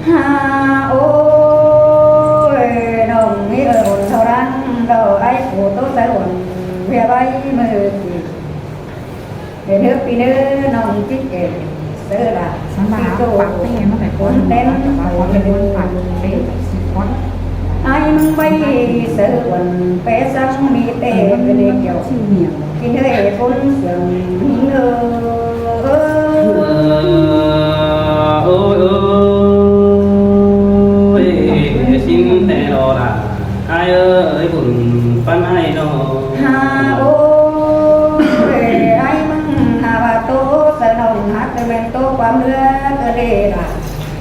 ຮາ ໂອ້ຍ ນ້ອງມີເອີບຸນເທົ່ານັ້ນ ດອກອ້າຍຜູ້ໂຕສາວົນ ເວຍໄວ້ມື້ກີ້ ເປັນເຮືອປີເນີ ນ້ອງຈິກເອງເສີລະ ສຳລັບປາກເປ້ ມັນກໍຄົນເຕັມ ແຕ່ວ່າເຂົາເປັນຄົນປາກເປ້ ຊິຄົນ ອ້າຍມຶງໄວ້ເສີອ້ວນ ແປສັງມີແຕ່ເປັນດຽວ ກິນເຮີ້ຄົນສຽງຍິງເອີ ໂອ້ຍ ໂອ້ຍ ຊິນແຕ່ລໍລະ ອ້າຍເອີຍ ບຸນປັນອ້າຍນ້ອງ ຮາ ໂອ້ຍ ອ້າຍມຶງຫາວ່າໂຕສະໜອງ ຫາກແຕ່ແມ່ນໂຕຄວາມເຫຼືອກະເດລະ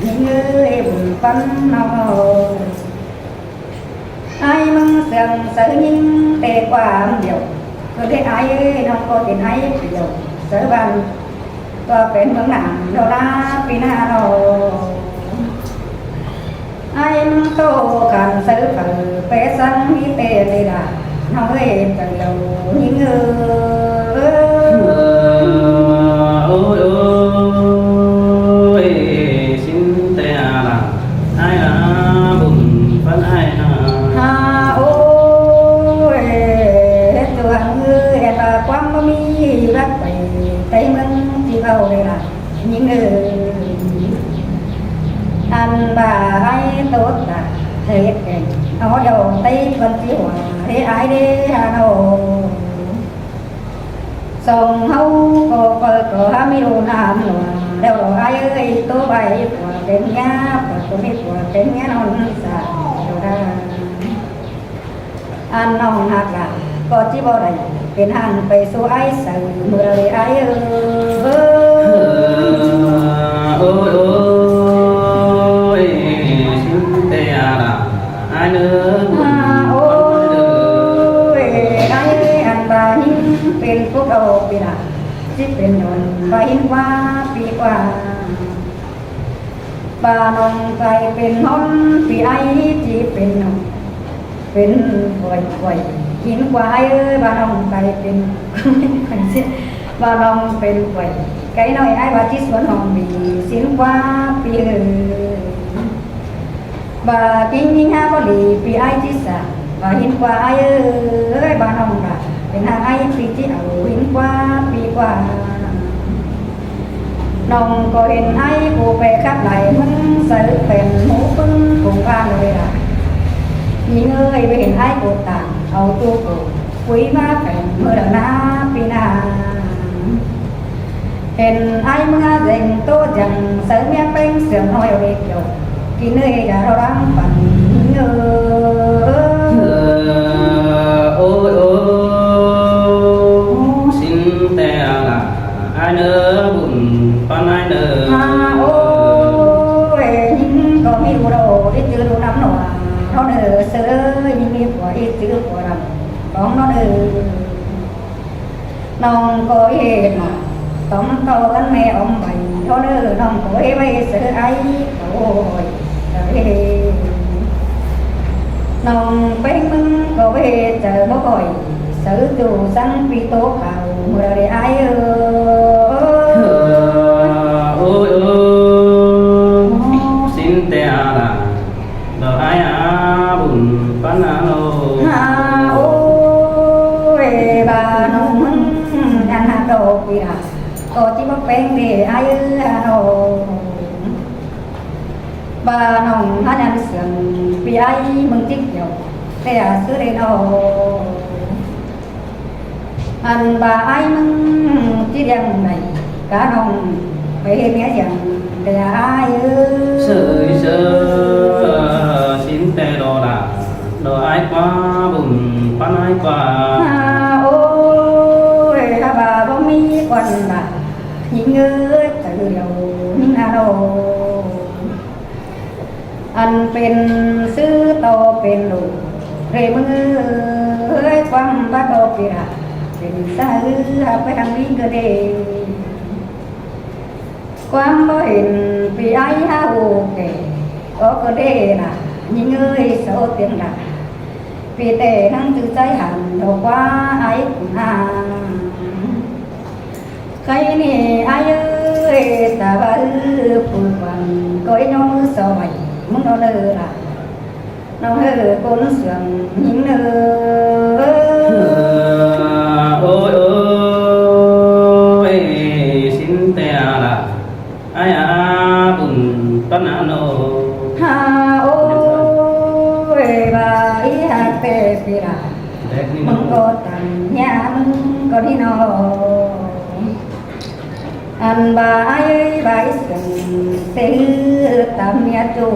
ຍິງເອີຍ ບຸນປັນນ້ອງ ອ້າຍມຶງເຊື່ອງໃສ່ຍິງແຕ່ຄວາມດຽວ ເກີດເຮັດອ້າຍ ນ້ອງກໍເປັນອ້າຍດຽວ ໃສ່ບ້ານ ຕົວເປັນເມືອງໜາງ ໂດລາປີນາໂນ ອ້າຍມຶງໂຕການໃສ່ເຝີ ແປສັງມີແຕ່ເວລາ ນ້ອງເອີຍ ຈັງເຈົ້າຍິງເອີຍ ໂອ້ຍ ໂອ້ຍ ຊິນແຕ່ອາລາ ອ້າຍລາບຸນປັນອ້າຍນາ ຮາ ໂອ້ຍ ຕົວເອີຍ ແຕ່ວ່າຄວາມບໍ່ມີຢູ່ລັກໄປ ໃຕ້ເມືອງທີ່ເວົ້າໄດ້ລະ ຍິງເອີຍ ອັນວ່າອ້າຍໂຕຕາເຮັດແກງ ເອົາດອກໄຕ້ກ່ອນຊິຫົວເດ້ ອ້າຍເດ້ ຮາໂນ ສອງເຮົາກໍເປີດກໍຫາມີລູກນຳໜວດ ແລ້ວອ້າຍເອີຍ ໂຕໄປຜົວເປັນເມຍ ເປີດກໍມີຜົວເປັນເມຍນອນສາວດາ ອັນນ້ອງຮັກຫຼາຍກໍຊິບໍ່ໄດ້ເປັນຫັ້ນໄປສູ່ອ້າຍໃສ ເມື່ອໃດອ້າຍເອີຍ ໂອ້ຍ ໂອ້ຍ ຊິນແຕ່ອາລາ ອ້າຍເອີຍ ໂອ້ຍ ອ້າຍເອີຍ ອັນວ່າຍິງເປັນພວກເອົາປີລາ ຊິເປັນດອນວ່າຫີນກວ່າປີກວ່າ ວ່ານ້ອງກາຍເປັນຫົນ ປີອ້າຍຊິເປັນໜອງ ເປັນຂ້ອຍ ຂ້ອຍຫີນກວ່າອ້າຍເອີຍ ວ່ານ້ອງກາຍເປັນ ວ່ານ້ອງເປັນຂ້ອຍ ໄກ່ນ້ອຍອ້າຍວ່າຊິສວນຫ້ອງດີ ສິນກວ່າປີເອີຍ ວ່າກິນຍິງຫາບໍ່ດີ ປີອ້າຍຊິສາ ວ່າຫີນກວ່າອ້າຍເອີຍ ວ່ານ້ອງກາຍເປັນຫາອ້າຍປີຊິເອົາ ຫີນກວ່າປີກວ່າ ນ້ອງກໍເຫັນອ້າຍໂກແປຄັກຫຼາຍ ມຶງໃສ່ແຜ່ນໝູປຶ້ງກົງການເວລາ ຍິງເອີຍ ໄປເຫັນອ້າຍໂກຕ່າງ ເອົາຕູ້ໂກ ປຸຍມາແຜ່ນມື້ດານາປີນາ ເຫັນອ້າຍເມືອແດງໂຕຈັ່ງ ໃສ່ເມຍແປ້ງເສື່ອມນ້ອຍເວກຽວ ກິນເອີຍ ຢ່າເຮົາລັງປັນຍິງເອີຍ ໂອ້ຍ ໂອ້ຍ ສິນແຕ່ອາລາ ອ້າຍເນີ ບຸນປານອ້າຍເນີ ໂອ້ຍ ຍິງກໍມີຜູ້ເຖົ້າ ອີກຈື່ດູນຳໜວາ ເຮົາເນີເຊີຍ ຍິງມີຜົວ ອີກຈື່ຜົວດຳ ຕ້ອງນອນເອີຍ ນ້ອງກໍເຮັດມາ ຕ້ອມເຕົ້າກັນແມ່ອອມໄວ້ ເທົ່າເນີ ນ້ອງກໍເຮັດໄວ້ເຊີອ້າຍ ໂອ້ຍ ກະເຮັດ ນ້ອງເປັນມຶງກໍເຮັດໃຈບໍ່ຄ່ອຍ ເຊີຕູ້ສັງປີໂຕເຂົາ ເມື່ອໃດອ້າຍເອີຍ ໂອ້ຍ ໂອ້ຍ ສິນແຕ່ອາລາ ດອກອ້າຍອາບຸນປານອາໂນ ຮາ ໂອ້ຍ ບານ້ອງມຶງ ອັນຫາດອກປີລາ ກໍຈິບໍ່ແປງເດອ້າຍເອີຍ ອາໂນ ບານ້ອງຫາຍັນເຊື່ອງ ປີອ້າຍມຶງຈິກດຽວ ແຕ່ອາຊື່ເດນ້ອງ ອັນວ່າອ້າຍມຶງຊິລ້ຽງໃດ ກະນ້ອງໄປເຮັດເມຍລ້ຽງແຕ່ອ້າຍເອີຍ ເຊີຍເຊີຍ ສິນແຕ່ລໍລາ ດອກອ້າຍກວ່າບຸນປານອ້າຍກວ່າ ໂອ້ຍ ຖ້າວ່າບໍ່ມີຄວັນບາ ຍິງເອີຍ ເຈົ້າດຽວຍິງອາໂນ ອັນເປັນຊື່ຕໍ່ເປັນລູກເຣມືເອີຍ ຄວາມບາດອກປີລາ ເປັນສະຫືອໄປທາງນີ້ກໍເດ ຄວາມບໍ່ເຫັນປີອ້າຍຫາໂອແກ່ ອອກກໍເດລະ ຍິງເອີຍ ເຊົາຕຽງດາ ປີແຕ່ນັ່ງຈື່ໃຈຫັນ ດອກວ່າອ້າຍຄຸນອາ ໄຄນີ້ອ້າຍເອີຍ ເອີຍ ຕາວ່າເອີ ຜູ້ກວາງກໍຍອມມືສອຍ ມຶງເອົາເລີລະ ນ້ອງເອີ ຄົນເຊື່ອງຍິງເອີ. ໂອ້ຍ ໂອ້ຍ ຊິນແຕ່ລະ ອ້າຍອາບຸນປັນອາໂນ ຫາ ໂອ້ຍ ວ່າອີຫຍັງແຕ່ປີລະ ມຶງກໍຕັ້ງຍາ ມຶງກໍນີ້ເນາະ. ອັນວ່າອ້າຍເອີຍ ວ່າອີສຽງເຕັງຕາມເມຍຈູ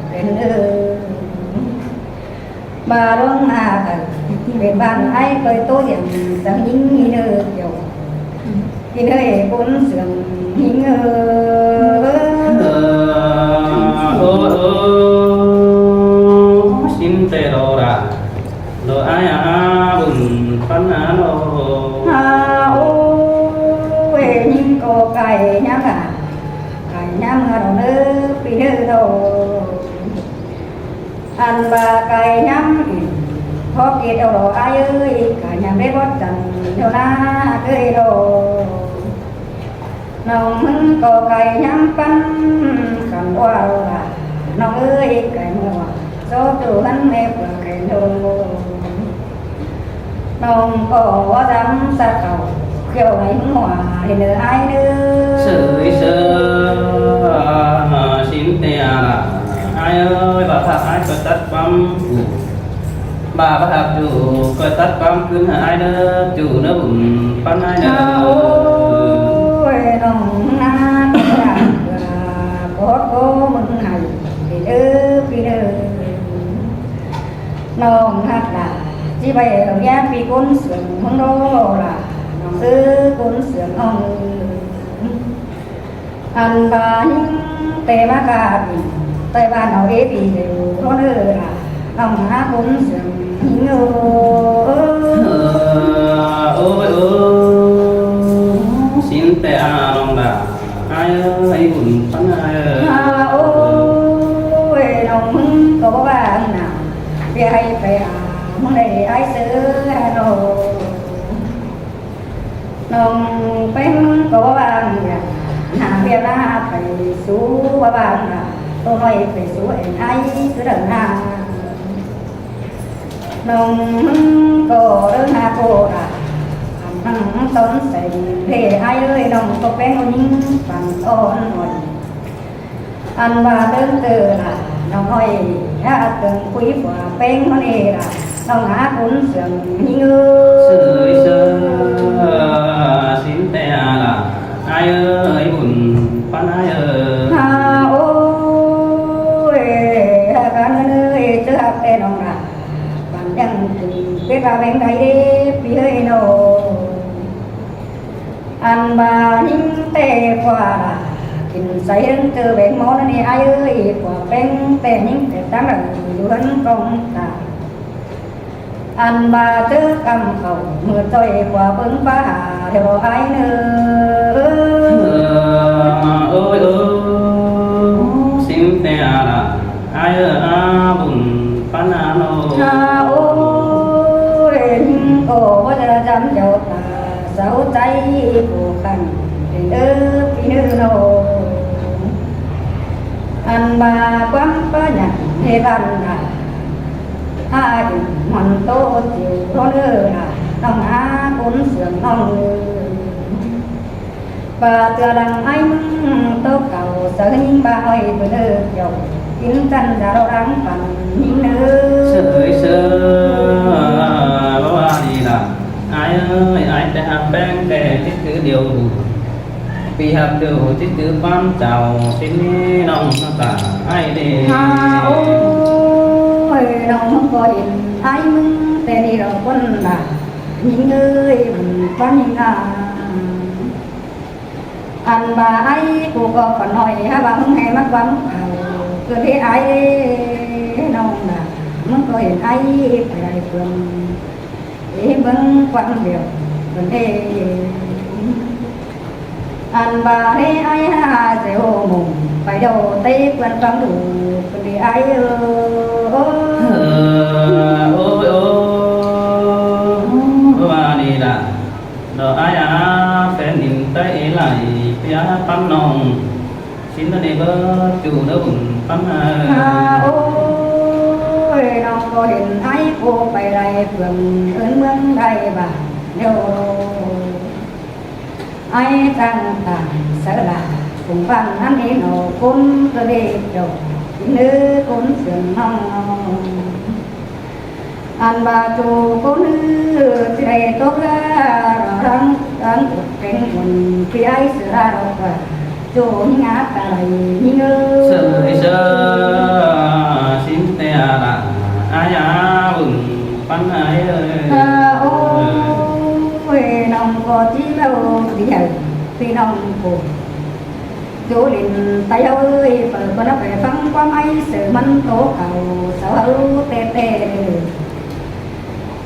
ເປັນເອີ ວ່າລົງມາກັນເປັນບ້ານອ້າຍເຄີຍໂຕດຽງສັງຍິງມີເດີກ່ຽວ ກິນເອີຍປຸນເຊື່ອງຍິງເອີ. ໂອ້ ຊິນເຕໂລລາ ໂລອ້າຍອາບຸນປັນອາໂນ ຫາ ໂອ້ຍ ຍິງກໍໄກ່ຍາມກະໄກ່ຍາມເມືອເດີ ປີເດີໂດ. ອັນວ່າໄກ່ຍາມອີກ ພໍເກດເອົາລອອ້າຍເອີຍ ກະຍາມໄດ້ບອດຈັນເທົ່ານາເອີຍໂດ. ນ້ອງມຶງກໍໄກ່ຍາມປັນ ຄັນວ່າລາ ນ້ອງເອີຍ ໄກ່ມົວ ໂຊຕູຫັ້ນແມ່ເປືອໄກ່ໂດ. ນ້ອງກໍວ່າດຳສະເກົາ ຂຽວໃນຫົວເຫັນເດີອ້າຍເດີ ເສີຍເສີຍ ຊິນເຕອາລາ ອ້າຍເອີຍ ວ່າຖ້າອ້າຍກໍຕັດຄວາມຜູ້ ບາບະຮັບຢູ່ ກໍຕັດຄວາມຄືນໃຫ້ອ້າຍເດີ ຈູເນີບຸນປັນອ້າຍເດີ. ໂອ້ຍ ນ້ອງນາ ກອດໂກມຶງໃຫ້ເດີ ພີ່ເດີ. ນ້ອງຮັກຫຼາ ຊິໄປເອົາເມຍປີກົນເຊື່ອງເມືອງໂລລາ ນ້ອງເອີ ກົນເຊື່ອງນ້ອງເອີ. ອັນບາຍິງແຕ່ມາກາບິນ ໄຕ້ບ້ານເອົາເອບີເດວໂທເດີລາ ນ້ອງຫາຄົນເຊື່ອງຍິງເອີ. ໂອ້ຍ ໂອ້ຍ ຊິນແຕ່ອານ້ອງດາ ອ້າຍເອີຍ ບຸນປັນອ້າຍເອີຍ. ໂອ້ຍ ນ້ອງມຶງກໍບໍ່ວ່ານະ ເບຍໃຫ້ໄປຫາ ມຶງໄດ້ອ້າຍເຊີຫາໂລ. ນ້ອງເປັນກໍວ່າຫຍັງ ໜ້າວຽກໜ້າໄປສູ່ວ່າບ້ານນາ ໂຕນ້ອຍໄປສູ່ແອນໄອຄືເດີນາ. ນ້ອງກໍເດີນາໂກດາ ອັນນັ້ນຕອນໃສເດອ້າຍເອີຍ ນ້ອງຕົກແປ້ງຜູ້ຍິງປັນອ່ອນອ່ອນ. ອັນວ່າເດີນເຕີລະນ້ອງອ້ອຍ ຫາເຕີງຄຸຍກວ່າແປ້ງມະເນລະ ນ້ອງຫາຄຸນເຊື່ອງຍິງເອີ. ເຊີຍເຊີຍ ຊິນແຕ່ອາລະ ອ້າຍເອີຍ ບຸນປານອ້າຍເອີຍ. ຫາໂອ້ຍ ຫາການເງິນເອີຍ ເຈີຮັກແຕ່ນ້ອງລະ ບານຍັງກິນເປັດວ່າແບງໃດເດ ພີ່ເອີຍໂນ. ອັນບາຍິງແຕ່ກວ່າລະ ກິນໃສເຮິງເຈີແບງໝໍນັ້ນເອ ອ້າຍເອີຍ ກວ່າແປ້ງແຕ່ຍິງແຕ່ຕັ້ງຢູ່ເຮືອນກອງຕາ. ອັນບາເຈີກຳເຂົ້າ ມືຈ່ອຍກວ່າເບິ່ງຟ້າແຖວອ້າຍເນີ. ໂອ້ຍ ໂອ້ຍ ຊິນແຕ່ອາລະ ອ້າຍເອີຍ ອາບຸນປານອາໂນ. ຫາໂອ້ຍ ຍິງກໍບໍ່ຈະຈຳເຈົ້າຕາ ເສົ້າໃຈຜູ້ຄັນເປັນເອີ ພີ່ເອີໂນ. ອັນວ່າຄວາມປະຢັດເຮັດອັນດາ ຫາອີກມັນໂຕຈິວໂທເນີລະ ນ້ອງຫາຄົນເຊື່ອງນ້ອງເອີ. ປາເຕືອລັງໄອມຶງໂຕເກົ່າ ສະຫຶງບາອ້ອຍເພິ່ນເອີ ເຈົ້າກິນຈັນດາວລັງປັນຍິງເອີ. ເຊີຍເຊີຍ ບໍ່ວ່າດີລະ ອ້າຍເອີຍ ອ້າຍແຕ່ຮັກແປ້ງແຕ່ຕິດຄືດຽວ ປີຮັກດຽວຕິດຄືປານເຈົ້າ ຊິນນີ້ນ້ອງມາຕາອ້າຍເດ. ຫາໂອ້ຍ ນ້ອງກໍເຫັນອ້າຍມຶງແຕ່ນີ້ດອກຄົນລະ ຍິງເອີຍ ມັນປານຍິງນາ. ອັນວ່າໄອ້ກູກໍຂອນຫອຍ ຫາວ່າມຶງໃຫ້ມັນຄວາມເຂົາ ເກີດເດອ້າຍເດ ນ້ອງນາ ມຶງກໍເຫັນໄອ້ໄປໄດ້ເບິ່ງ ເອີ ເບິ່ງຄວາມດຽວເພິ່ນເດ. ອັນວ່າເດອ້າຍຫາເຊໂຮມຸງ ໄປໂດເຕເພື່ອນຟັງດູເພິ່ນເດອ້າຍເອີ. ເອີ ໂອ້ຍ ໂອ້ຍ ວ່ານີ້ລະ ດອກອ້າຍອາ ແຟນດິນໃຕ້ເອໄຫຼ ປຽ ປັນນ້ອງ ຊິນເດີເນເບີ ຈູເດີບຸນປັນເອີຍ. ໂອ້ຍ ນ້ອງກໍເຫັນອ້າຍໂກໄປໄດ້ເມືອງເອີນເມືອງໄດ້ບ້ານແລ້ວ ອ້າຍຕັ້ງຕາງເສີລາຄົງບ້ານນັ້ນເອງເນາະ ຄົນກໍເດດດອກກິນເດີຄົນເຊື່ອງນ້ອງ. ອັນວ່າໂຕຄົນອື່ນຊິໄດ້ຕົກເຮືອທາງທາງກົດເປັນບຸນ ພີ່ອ້າຍເສືອລາດອກວ່າ ໂຕມີງາຕາໄລມີເງິນ ເຊີຍເຊີຍ ຊິນແຕ່ລະ ອາຍອາບຸນປັນອາຍເອີຍ. ໂອ້ຍ ນ້ອງກໍຊິເວົ້າຊິໃຫ້ພີ່ນ້ອງໂກ ໂຈລິນໄຕເອີຍ ເປີດບໍ່ໄດ້ໄປຟັງຄວາມອ້າຍເສີມັນໂຕເກົ່າ ສາວເຮົາແຕ່ແຕ່ເດີ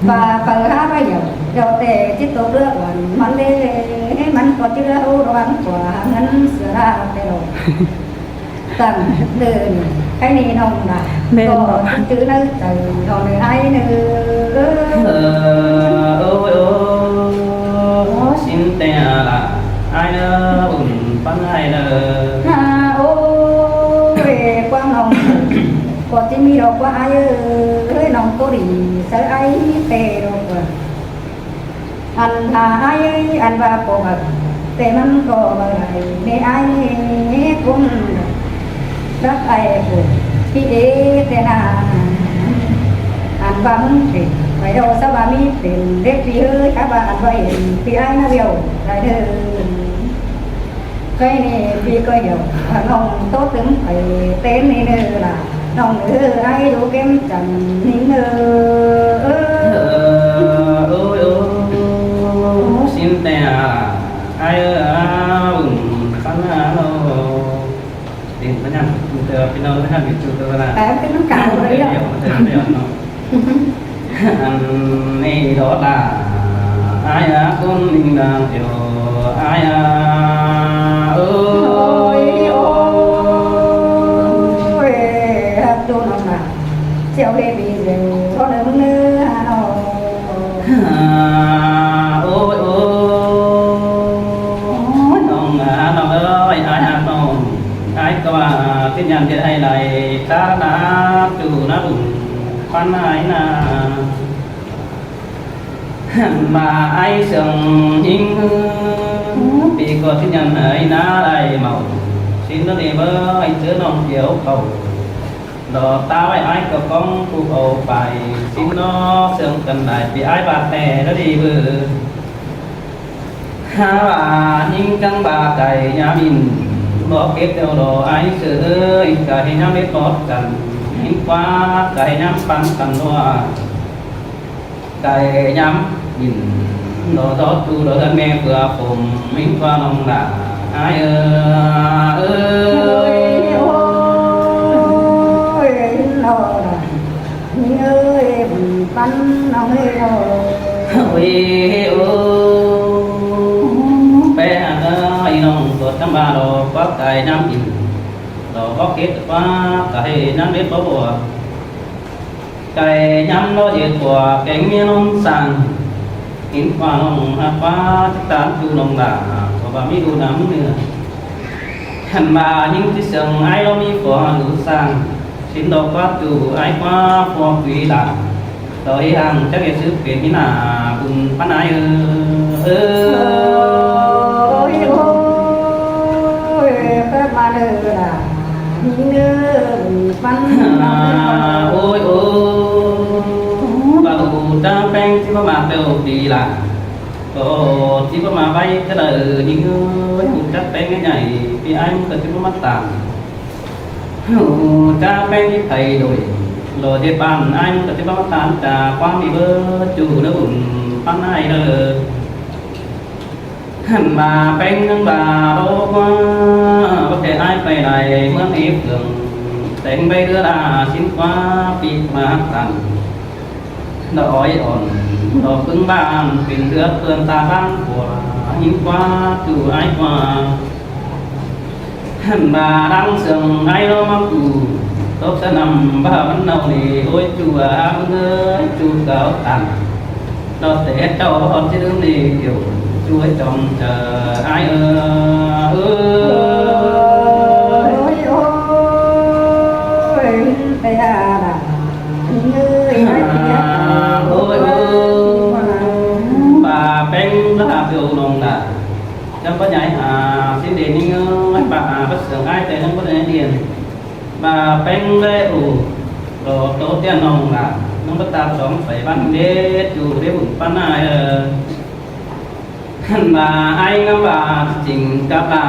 ວ່າໄປຫາໄປດຽວ ດຽວແຕ່ຈິດຕົກເລືອກວັນມັນເດ້ ມັນກໍຈິເລືອກເອົາລະຫວ່າງກວ່າເງິນເສືອລາແຕ່ດອກ ຕັ້ງເດີນີ້ ໃຜນີ້ນ້ອງລາ ແມ່ນບໍ່ ກໍຈື່ໃນໃຈນ້ອງເດີອ້າຍເດີ. ເອີ ໂອ້ຍ ໂອ້ຍ ຊິນແຕ່ລະ ອ້າຍເດີ ບຸນປັນອ້າຍເດີ. ໂອ້ຍ ຄວາມນ້ອງ ກໍຊິມີດອກວ່າອ້າຍເອີຍ ນ້ອງໂຕດີ ໃສ່ອ້າຍແຕ່ດອກວ່າ ອັນຖ້າອ້າຍ ອັນວ່າບໍ່ມັກ ແຕ່ມັນກໍບໍ່ໄດ້ ແນ່ອ້າຍຄົນ ລັກອ້າຍຜູ້ທີ່ເອແຕ່ນານ ອັນວ່າມຶງເປັນ ໄປເອົາສາວາມີເປັນເດັກພີ່ເອີຍ ຖ້າວ່າອັນວ່າເຫັນພີ່ອ້າຍນະວຽວໄດ້ເດີ. ໄກນີ້ພີ່ກໍຢາກພານ້ອງໂຕຕຶມໄປເຕັ້ນນີ້ເດີລະ ນ້ອງເອີຍ ອ້າຍຢູ່ເກັມຈັນນີ້ເດີ. ເອີ ໂອ້ຍ ໂອ້ຍ ຊິນແຕ່ອ້າຍເອີຍ ອາ ບຸນປັນອາໂລ ເປັນພະຍານເທື່ອພີ່ນ້ອງເອີຍ ເປັນຈຸດເວລາ ແປເປັນນຳກັນເລີຍ ດຽວເນາະ. ອັນນີ້ດອດາ ອາຍອາຄົນໜຶ່ງນາງດຽວ ອາຍອາ ໂອ້ຍ ໂອ້ຍ ຮັກໂຕນ້ອງນາ ສຽວເບບີເຊວ ເທົ່າເດີມເດີ ໂອ້ຍ ໂອ້ຍ ໂອ້ຍ ນ້ອງນາ ນ້ອງເອີຍ ອາຍຮັກນ້ອງ ອາຍກໍວ່າ ເປັນຫຍັງເຮັດໃຫ້ໄດ້ສາລະນາ ຈູນະບຸນ ປັນອາຍນາ ຫັ້ນວ່າອ້າຍເຊື່ອງຫິງ ປີກໍຊິຍັນໃຫ້ນາໄດ້ເມົາ ຊິນໂດເນເບີ ໃຫ້ເຈີນ້ອງກ່ຽວເຂົ້າ ດອກຕາໄວ້ອ້າຍກໍກ້ອງຜູ້ເອົາໄປ ຊິນນອກເຊື່ອງກັນໄດ້ ປີອ້າຍບາດແຕ່ລະດີເບີ. ຫາວ່າຍິງຈັງບາໄກ່ຍາມອິນ ບໍ່ເກັບແລ້ວດອກອ້າຍເຊີຍ ໄກ່ຍາມເຮັດບອດກັນ ຍິງກວ່າໄກ່ຍາມປັນກັນດ້ວຍ ໄກ່ຍາມບິນ ດອກດອກຕູດອກເຮືອນແມ່ເພື່ອຜົມ ຍິງກວ່ານ້ອງຫຼ້າອ້າຍເອີຍ ໂອ້ຍ ໂອ້ຍ ນ້ອງຫຼ້າ ຍິງເອີຍ ບຸນປັນນ້ອງເອີຍ ໂອ້ຍ ໂອ້ຍ ແປະເອີຍ ນ້ອງຕົວຈຳບາດອກ ກວ່າໄກ່ຍາມກິນ ດອກເຫັດກວ່າໄກ່ຍາມເຮັດບໍ່ບົວ ໄກ່ຍາມເລາະເຮັດຕົວແກງເມຍນ້ອງສ້າງ ກິນກວ່ານ້ອງຮັກກວ່າຕາມຢູ່ນ້ອງຫຼ້າ ເພາະວ່າມີດູນ້ຳເນື້ອ ຫັ້ນວ່າຍິງທີ່ເຊິ່ງອ້າຍລາວມີຜົວດູສ້າງ ຊິນດອກກວ່າຕູອ້າຍກວ່າພວກວີລາ ດອກອີ່ຮັ່ງຈັກເຮັດສືບເປັນມີໜ້າບຸນປານອ້າຍເອີຍ ເອີຍ ໂອ້ຍ ເກີດມາເດີຫຼ້າຍິງເດີບຸນປັນ ໂອ້ຍ ໂອ້ຍ ບໍ່ຮູ້ຈັກແປງຊິບໍ່ມາແຕ່ວປີຫຼ້າ ກໍຊິບໍ່ມາໄວກະເດີຍິງເອີຍ ຮູ້ຈັກແປງໃຫຍ່ໆ ປີອ້າຍມັນກໍຊິບໍ່ມາຕາມ ຮູ້ຈັກແປງທີ່ໄປໂດຍ ໂລເດບານອ້າຍມັນກໍຊິບໍ່ມາຕາມຈາກຄວາມດີເບີ ຈູເດີບຸນປັນອ້າຍເດີ ຫັ້ນວ່າແປງນັ້ນວ່າໂລກວ່າ ບໍ່ແຕ່ອ້າຍໄປໄດ້ເມືອງເອເຟືອງ ແຕ່ງໃບເຮືອລາຊິນກວ່າປີກມາຕັນ ດອກອ້ອຍອ່ອນ ດອກປຶງບານ ເປັນເລືອດເປື້ອນຕາບາງຂົວ ຍິງກວ່າ ຈູອ້າຍກວ່າ ຫັ້ນບາດັງເຊິ່ງໄອລອມາກູ ຕົກສະໜ່ຳບ້າມັນເນົ່າເລ ໂອ້ຍ ຈູອາມຶງເອີຍ ຈູເກົ່າຕັນ ດອກແຕ່ເຈົ້າບໍ່ອອນຊິລືມເລດຽວ ຊ່ວຍຈອມເຈີອ້າຍເອີຍ ໂອ້ຍ ໂອ້ຍ ແຕ່ລະເອີຍ ໂອ້ຍ ໂອ້ຍ ປ້າແປ້ງລາບຢູ່ນ້ອງລາ ຈຳບໍ່ໃຫຍ່ຫາ ຊິເດນີ້ເອີຍ ປ້າຫາປະເສີງອ້າຍ ແຕ່ຍັງບໍ່ໄດ້ຮຽນ ປ້າແປ້ງແລໂອ ໂຕ ໂຕເຕ້ຍນ້ອງລາ ນ້ອງປະຕາບສອງໄປບ້ານເດດຢູ່ເດບຸນປ້ານາເອີຍ. ຫັ້ນວ່າອ້າຍງາມວ່າຈິງກັບລາ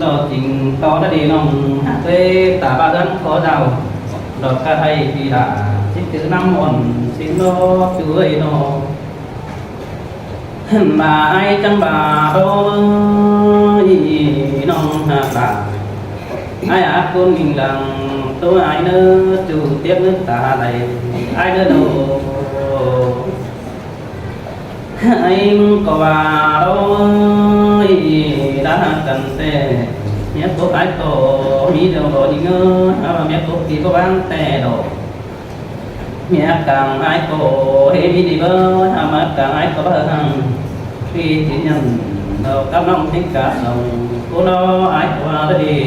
ດອກຈິງຕໍ່ລະເດນ້ອງ ຫາກເວຕາບາເຮືອນຂໍດາວ ດອກກະໄທປີດາ ຊິຈື່ນ້ຳອ່ອນ ຊິນອກຊ່ວຍນອກ ຫັ້ນວ່າອ້າຍຈັງວ່າ ໂອ້ຍ ນ້ອງຫາກລາ ອ້າຍອາດຄົນຍິງຫຼັງ ໂຕອ້າຍເນີ ຈູເຕັບເນີຕາໄຫຼ ອ້າຍເນີໂນ ອ້າຍກໍວ່າ ໂອ້ຍ ລາກັນແຕ່ ເມຍກົບອ້າຍກໍມີດຽວບໍ່ຍິງເອີຍ ຫາວ່າເມຍກົບທີ່ບໍ່ວາງແຕ່ດອກ ເມຍກາງອ້າຍກໍເຮມີດີເບີ ຫາມາກາງອ້າຍກໍເບີຫັ້ນ ທີ່ຈິນຍັນດອກກັບນ້ອງທິງກາສອງ ໂກລອອ້າຍກໍວ່າລະດີ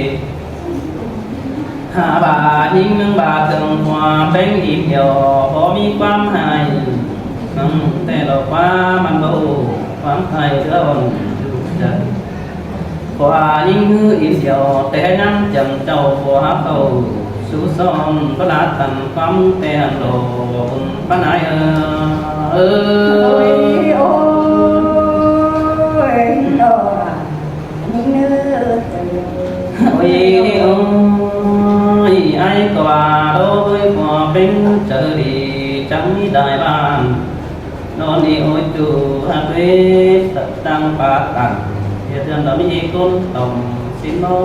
ຫາບາຍິງໜຶ່ງບາເຖິງຫົວແປ້ງອີກດຽວ ບໍ່ມີຄວາມຫາຍ ໜຶ່ງແຕ່ດອກວ່າມັນບໍ່ຮູ້ຄວາມໃຜເທື່ອອ່ອນຢູ່ໃຈ ກວ່າຍິງມືອີກດຽວ ແຕ່ນາງຈຳເຈົ້າບໍ່ຮັບເອົາສູ່ຊ້ອມ ບໍ່ລາທັນຄວາມແຕ່ນດອກ ປານອ້າຍເອີຍ ໂອ້ຍ ໂອ້ຍ ໂອ້ຍ ໂອ້ຍ ໂອ້ຍ ອ້າຍກໍວ່າ ໂອ້ຍ ພໍ່ເປັນເຈົ້າດີ ຈັ່ງມີໄດ້ບ້ານ ນອນນີ້ໂອຍຈູຮັກເວສະຕັງປາຕັງ ເຮັດເຮືອນລະມີຄົນຕ້ອງ ຊິນອ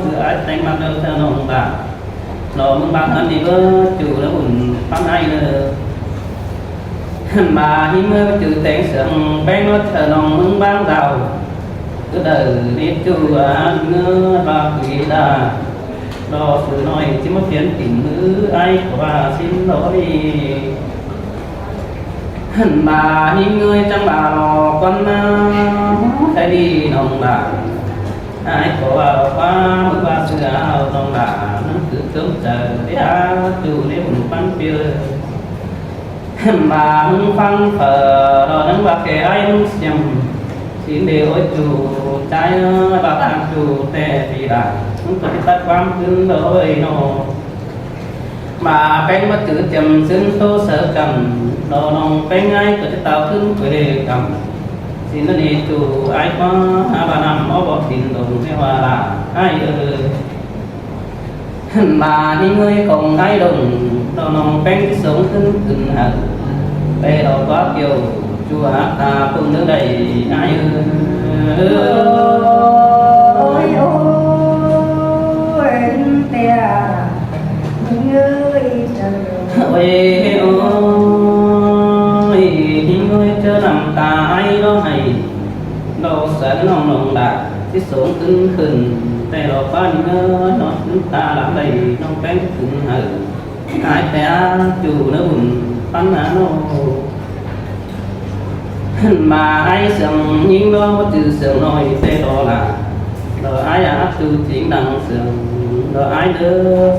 ຄືອ້າຍແຕ່ງມາເດີເທື່ອນ້ອງບາ ນອນເມືອງບາງອັນນີ້ເບີ ຈູລະອຸ່ນປັນອ້າຍເດີ ບາຫີເມືອຈື່ແຕ່ງເຊື່ອງ ແປ້ງລົດເທື່ອນ້ອງເມືອງບາງດາວ ຄືເດີນີ້ຈູອານເງືອບາກວີດາ ລໍຊື່ໜ້ອຍຊິມາປ່ຽນຕີນມື ອ້າຍກໍວ່າຊິນລໍນີ້ ຫັ້ນບາຫີເງີຍຈັ່ງບາລໍກ່ອນນາ ໃຈດີນ້ອງຫຼານ ອ້າຍກໍວ່າລໍວ່າ ມຶງວ່າເຊື່ອເອົານ້ອງຫຼານ ນັ້ນຄືເຄື່ອງໃຈໄດ້ຫາຢູ່ໃນບຸນປັນປີເອີຍ ຫັ້ນບາມຶງຟັງເຝີ ລໍນັ້ນວ່າແກ່ອ້າຍມຶງສຽມ ຊິນເດໂອຍຈູໃຈເອີຍ ບາທາງຈູແຕ່ປີດາ ມຶງກໍໄດ້ຕັດຄວາມຄືນເດີເອີຍນ້ອງ ມາແປ້ງມາຈື່ຈຳຊຶ້ນໂຕເສີກັນ ດອກນ້ອງແປ້ງອ້າຍກໍຈະຕາວຂຶ້ນໄປເດກຳ ຊິນເນຈູອ້າຍມາຫາບານຳ ອອບອອກດິນດົງແມ່ວ່າລາອ້າຍເອີຍ ມານີ້ເງີຍຂອງອ້າຍດົງ ດອກນ້ອງແປ້ງທີ່ສູງຂຶ້ນຂຶ້ນຫາ ແຕ່ດອກກວາດກ່ຽວ ຈູຫາຕາເບິ່ງເດີໄດ້ອ້າຍເອີຍ ໂອ້ຍ ໂອ້ຍ ແຕ່ ໂອ້ຍ ໂອ້ຍ ເຈີນ້ຳຕາອ້າຍຮ້ອງໄຫ້ ດອກສາຍນ້ອງນ້ອງດາ ທີ່ສູງຂຶ້ນຂຶ້ນ ແຕ່ດອກຟ້າເງີຍນ້ອງຕາຫຼາຍ ນ້ອງແປ້ງຂຶ້ນເຮີ ອາຍແຕ່ອາຍຢູ່ໃນບຸນປັນນາໂນ ມາອ້າຍເຊື່ອງຍິງດອກຈື່ເຊື່ອງນ້ອຍແຕ່ດອກຫຼາ ດອກອ້າຍອາດຢູ່ຈິງດັງເຊື່ອງ ດອກອ້າຍເດີ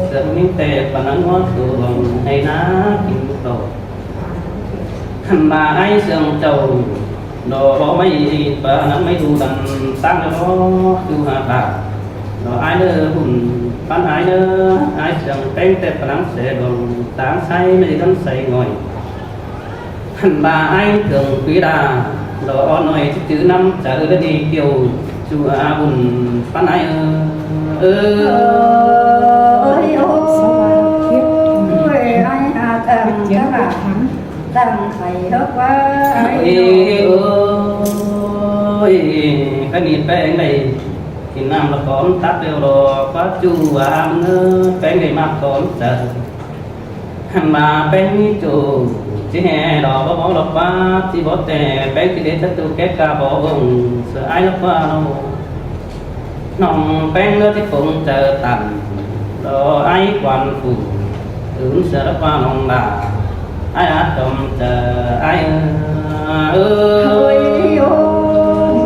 ເຊື່ອງຍິງແຕ່ປານນັ້ນຫົວໂຕໃຫ້ນາກິນໂຕ ມາອ້າຍເຊື່ອງເຈົ້າ ດອກບໍ່ໄມ້ປານນັ້ນໄມ້ດູດັນ ຕັ້ງດອກຢູ່ຫາຕາ ດອກອ້າຍເດີບຸນປັນອ້າຍເດີ ອ້າຍເຊື່ອງແປ້ງແຕ່ປານນັ້ນແສດອງ ຕາງໃສໄມ້ກັນໃສງ່ອຍ ຫັ້ນວ່າອ້າຍເຖິງປີດາ ດອກອ່ອນໜ້ອຍຈື່ນ້ຳໃຈລະດີກ່ຽວ ຊູອາບຸນປັນອ້າຍເອີ ເອີ ໂອ້ຍ ໂອ້ຍ ອ້າຍຫາກຳຈັງ ຕັ້ງໄຂດອກວ່າ ເອີ ເອີ ໂອ້ຍ ກະນີ້ແປ້ງໄດ້ກິນນ້ຳລະກອນຕັກແລ້ວດອກວ່າ ຈູວ່າເອີ ແປ້ງໄດ້ມາກອນໃຈ ຫັ້ນມາແປ້ງມີໂຈ ຊິແຫ່ດອກບໍ່ບອກດອກວ່າ ຊິບໍ່ແຕ່ແປ້ງຊິເດຈະຕູແກະກາບໍ່ອົງ ເສືອອ້າຍດອກວ່ານ້ອງ ນ້ອງແປ້ງເລີຍທີ່ຄົງເຈີຕັນ ດອກອ້າຍຄວັນຟູ ຕື່ນເສືອດອກວ່ານ້ອງດາ ອ້າຍອາດຈອມເຈີອ້າຍເອີ ເອີ ໂອ້ຍ ໂອ້ຍ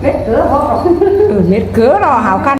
ເມັດເກີເພາະ ເອີ ເມັດເກີເນາະ ຫາວຄັນ